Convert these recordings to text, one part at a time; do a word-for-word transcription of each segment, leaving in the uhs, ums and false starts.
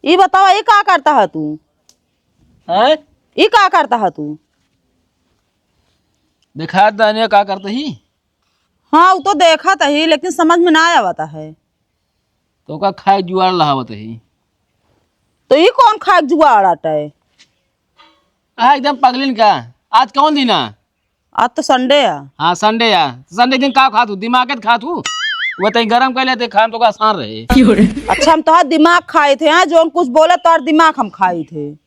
ई बतावा, ई का करता है तू? हैं? ई का करता है तू? देखा दानिया का करता ही? हाँ, वो तो देखा तो ही, लेकिन समझ में ना आवता है। तो का खाए जुआड़ लहावत ही? तो ई कौन खाए जुआड़ आटा है? आ, एकदम पगलिन का। आज कौन दिन आ? आज तो Sunday आ। हाँ, Sunday आ। Sunday दिन का खात हूँ? दिमाग के खात हूँ। वो तई गरम कर लेते, खाए में तो का आसान रहे। अच्छा, हम तोहार दिमाग खाए थे, हाँ, जौन कुछ बोले तोहार दिमाग हम खाए थे।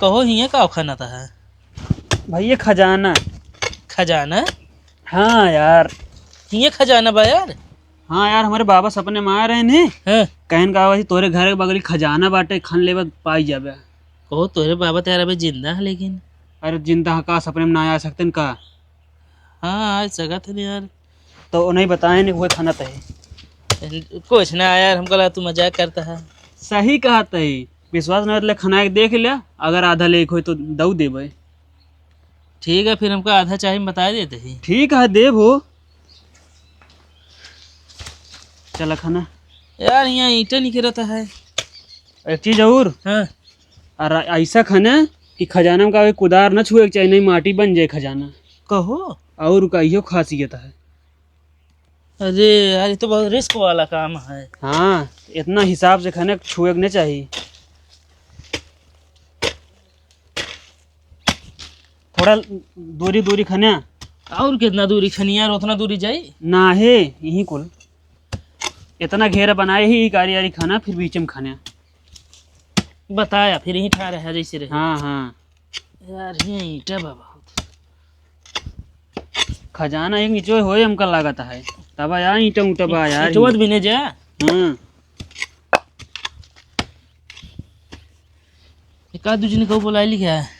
कहो, हिये का खनत है? भैया, खजाना। खजाना? हाँ यार। हिये खजाना बा यार? हाँ यार, हमरे बाबा सपने में आए रहे ने। हाँ। कहन का, "वही तोरे घर के बगली खजाना बाटे, खन लेबे, पाई जाबे।" कहो, तोरे बाबा तो यार अबे जिंदा है लेकिन। अरे जिंदा है का, सपने में ना आ सकते न का? हाँ, आ सकत है यार। तो उन्हें बताए नहीं, वो खाना तय। कुछ ना यार, हमको लगा तू मजाक करता है। सही कहा तय, विश्वास ना होत ले खनाए के देख ले, अगर आधा लेक होई तो दऊ देबे। ठीक है, फिर हमको आधा चाही, हम बताए देते ही। ठीक है, देब हो। चला खाना। यार, यहाँ ईंटा निकलता है। एक चीज और। हाँ। और ऐसा खाना कि खजाना में का कुदार ना छुए के चाहिए, नहीं माटी बन जाए खजाना। कहो। और का इहो खासियत है। अरे यार, ये तो बहुत risk वाला काम है। हाँ, इतना हिसाब से खाने छुए के नहीं चाहिए। थोड़ा दूरी दूरी खन्या। और कितना दूरी खनिया और उतना दूरी जाई? ना है, यहीं कुल। इतना घेरा बनाए ही कारी आरी खाना, फिर बीच में खाना। बताया, फिर यहीं ठा रहे जैसे रहे। हाँ, हाँ। यार, ये ईंटा बा बहुत। खजाना एक नीचे होए हमका लागत है। तब यार ईंटा ऊंटा बा यार। ईंटवा भी नहीं जा। हाँ। एक आध दू जने को बुलाए लिखे है।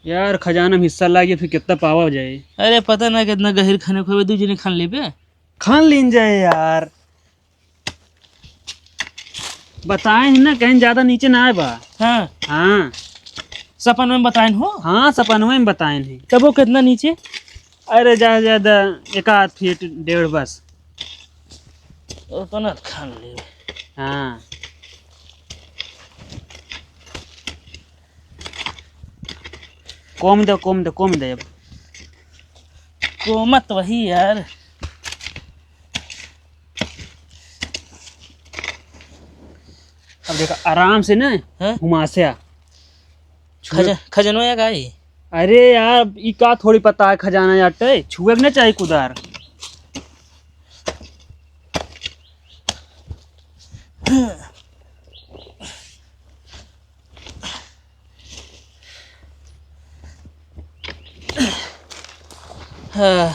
यार, खजाना में हिस्सा लागे, फिर कितना पावा जाए? अरे, पता ना कितना गहिर खाने को, दू जने खान लेबे। खान लीन जाए यार। बताए हैं ना, कहीं ज्यादा नीचे ना आए बा। हाँ। हाँ। सपन में बताए हो? हाँ, सपन में बताए हैं। तब वो कितना नीचे? अरे, ज्यादा, ज्यादा एक आध फीट डेढ़ बस। उतना खान ले। हाँ। कम दे, कम दे, कम दे अब। कोमत वही यार। अब देखा, आराम से ना, हाँ? घुमा से आ। छुए खज-, खजनवा या गाई? अरे यार, ई का थोड़ी पता है खजाना या अट्टे? छुए के ना चाही कुदार। हाँ।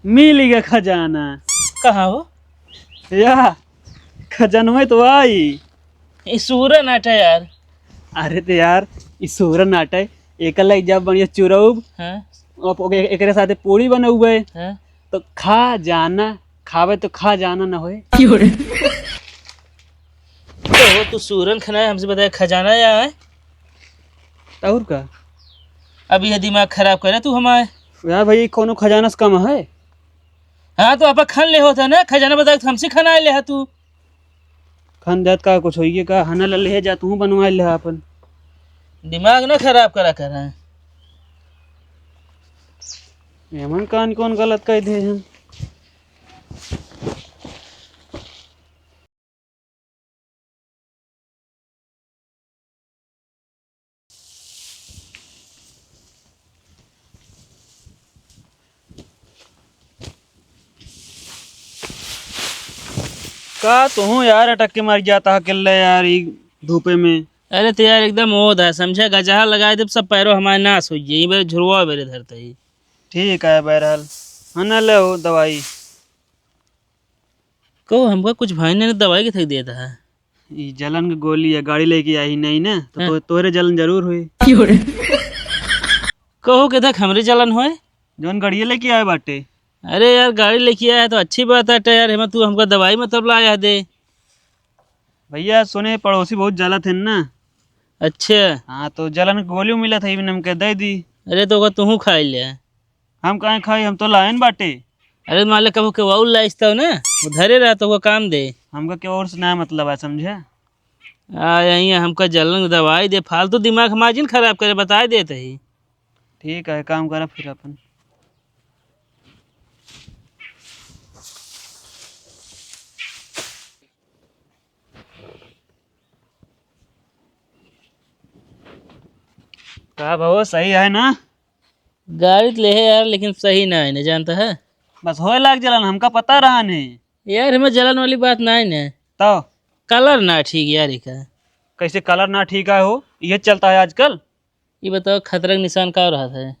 मिल गया खजाना। कहाँ हो? या, खजनवे तो आई। ई सूरन आटा यार। अरे ते यार, ई सूरन आटा है। एकर लाइक जब बढ़िया चुरौब, हाँ। अब ओके, एकरे साथे पूरी बनौबे। हाँ। तो खा जाना, खावे तो खा जाना ना होए। क्यों रे? तो तू सूरन खाना है, हमसे बताया खजाना या है? और का? अब यह दिमाग खराब करे तू हमारे। यार भाई, कोनो खजाना से कम है? हाँ, तो आप खन ले होता ना, खजाना बता के हमसे खना ले है तू। खन जात का कुछ होइए का, हना ले ले जा, तू बनवा ले अपन। दिमाग ना खराब करा कर। एमन कान कौन गलत कह दे हम? का तुहूँ यार अटक के मर जाता अकेले यार, ई धूपे में। अरे तो यार एकदम ओद है, समझा, गजहा लगाए देब, सब पैरों हमारे नाश हो जाए, ई बेरे झुरवा बेरे धरते ही। ठीक है बहरहाल, हाँ ना ले हो दवाई। कहो, हमका कुछ भाई ने दवाई के थक दिया था। ई जलन के गोली है, गाड़ी लेके आई नहीं ना, तो हाँ। तो, तोहरे जलन जरूर हुई। क्यों रे? कहो, के थक हमरे जलन होए? जौन गाड़िया लेके आए बाटे। अरे यार, गाड़ी लेके आया है तो अच्छी बात है यार, हेमा तू हमका दवाई मतलब लाया दे। भैया सुने, पड़ोसी बहुत जलत है ना, अच्छा। हाँ, तो जलन के गोली मिलत है, इवन हमके दे दी। अरे, तो ओका तुहू खाई ले। हम काहे खाई, हम तो लायन बाटे। अरे, मान ले कबो के वाउल लाइस तो ना, वो धरे रहा तो ओका काम दे। हमका के और से ना मतलब है, समझे? आ, यहीं हमका जलन के दवाई दे, फालतू दिमाग हमार जिन खराब करे, बताए देत ही। ठीक है, काम करा फिर अपन। का भाव, सही है ना? गाड़ी तो ले है यार, लेकिन सही ना है, नहीं जानता है। बस होए लाग जलन, हमका पता रहा नहीं। यार, हमें जलन वाली बात ना है ना। तो? कलर ना ठीक यार, एका। कैसे कलर ना ठीक है हो? ये चलता है आजकल। ये बताओ, खतरा के निशान का रहत है?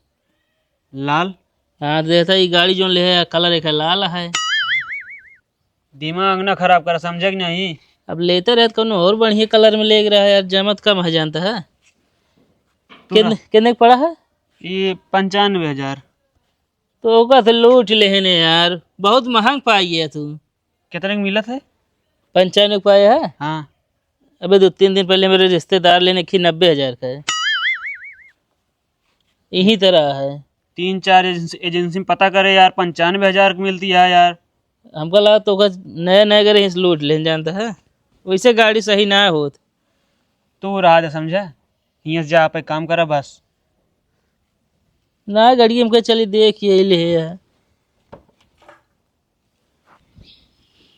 लाल। हाँ, तो देखता, ये गाड़ी जोन ले है, कलर एक लाल है। दिमाग ना खराब कर, समझे कि नहीं? अब लेते रहत, कौनो और बढ़िया कलर में लेके रहा यार, जमत कम है, जानता है। तू कितने, रह- कितने का पड़ा है? ये पंचानवे हजार। तो ओका से लूट लेहने यार, बहुत महंग पाई है तू। कितने का मिलत है? पंचानवे का पाया है? हाँ। अबे, दो तीन दिन पहले मेरे रिश्तेदार लेने की नब्बे हजार का है। यही तरह है। तीन चार एजेंसी, एजेंसी में पता करे यार, पंचानवे हजार की मिलती है यार। हमका लगा तो ओकर नया नया करे, इस लूट लेन जानता है, वैसे गाड़ी सही ना होत। तू रहा दे, समझा, हियाँ से जा, आप एक काम करा बस। ना, गाड़ी हमका चली देख यही ले है।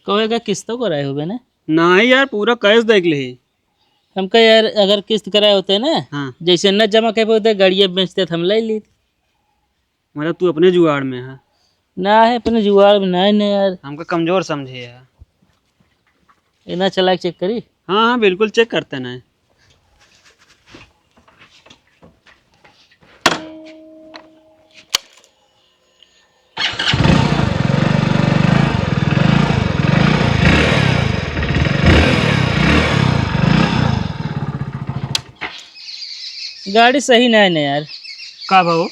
कहो, एका किस्तो कराए होबे ना? नहीं यार, पूरा कैश देख ले। हमका यार, अगर किस्त कराए होते ना, हाँ। जैसे न जमा कर पाते, गाड़िया बेचते तो हम ले ली। मतलब, तू अपने जुगाड़ में है? ना है, अपने जुगाड़ में ना है ना यार। हमका कमजोर समझे है। इतना चला के चेक करी? हाँ, हाँ, बिल्कुल चेक करते ना। गाड़ी सही ना है ना यार। का भाव?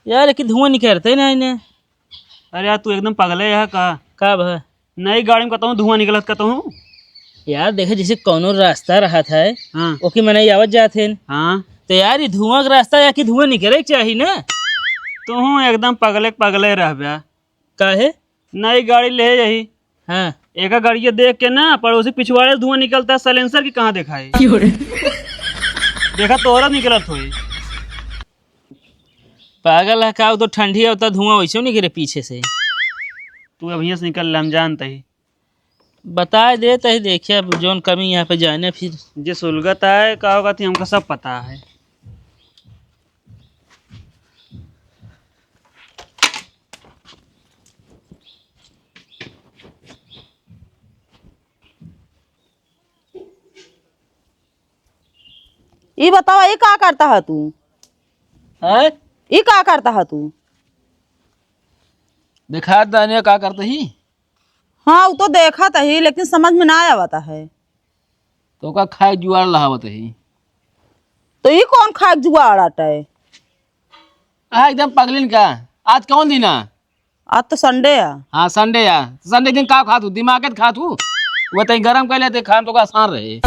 यार, कि धुआं निकलते ना है ना। अरे यार, तू एकदम पगले है का? का भा? नई गाड़ी में कतहूँ धुआं निकलत कतहूँ? यार, देखे, जैसे कौनो रास्ता रहत है, हाँ। ओके मनई आवत जात है। हाँ। तो यार, ये धुआं का रास्ता या कि धुआं निकले के चाही ना? तू एकदम पगले के पगले रहबे। काहे? नई गाड़ी ले यही। हाँ। एका गाड़िया देख के ना, पड़ोसी पिछवाड़े से धुआं निकलता है, साइलेंसर की कहाँ देखाए? क्यों रे? देखा, तोहरा निकलत होई। पागल है का? वो तो ठंडी है, उतना धुआं वैसे निकले पीछे से। तू अब हियाँ से निकल ले, हम जानते ही। बताए देत ही, देखिए अब जौन कमी यहाँ पे जाने फिर। जे सुलगत है, का होगा थी, हमका सब पता है। ई बतावा, ई का करता है तू? हैं? ई का करता है तू? देखा दानिया का करता ही? हाँ, वो तो देखत ही, लेकिन समझ में ना आवत है। तो का खाए जुआड़ लहावत ही? तो ई कौन खाए जुआड़ आटे? आ, एकदम पगलिन का। आज कौन दिन आ? आज तो संडे आ। हाँ, संडे आ। संडे के दिन का खात हूँ? दिमाग के खात हूँ। वो तई गरम कर लेते, खान तो का आसान रहे।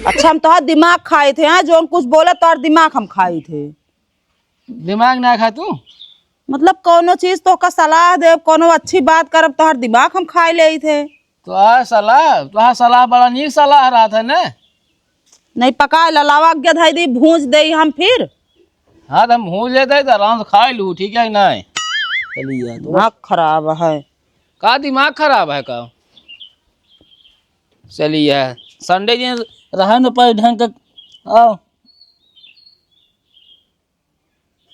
अच्छा, हम तोहार दिमाग खाए थे, हाँ? जौन कुछ बोले, तोहार दिमाग हम खाए थे। दिमाग ना खा तू? मतलब, कौनो चीज तोहका सलाह देब, कौनो अच्छी बात करब, तोहार दिमाग हम खाए लेइत है। तोहार सलाह, तोहार सलाह बड़ा नीक सलाह रहत है ना। नहीं पकाए ला, लावा के धई दी, भूंज देई हम फिर। हाँ, तो हम भूंज लेते हैं, तो आराम से खाए लू, ठीक है कि नहीं? चलिए, तो दिमाग खराब है। का दिमाग खराब है का? चलिए, संडे दिन रहा न पाए ढंग का। आओ।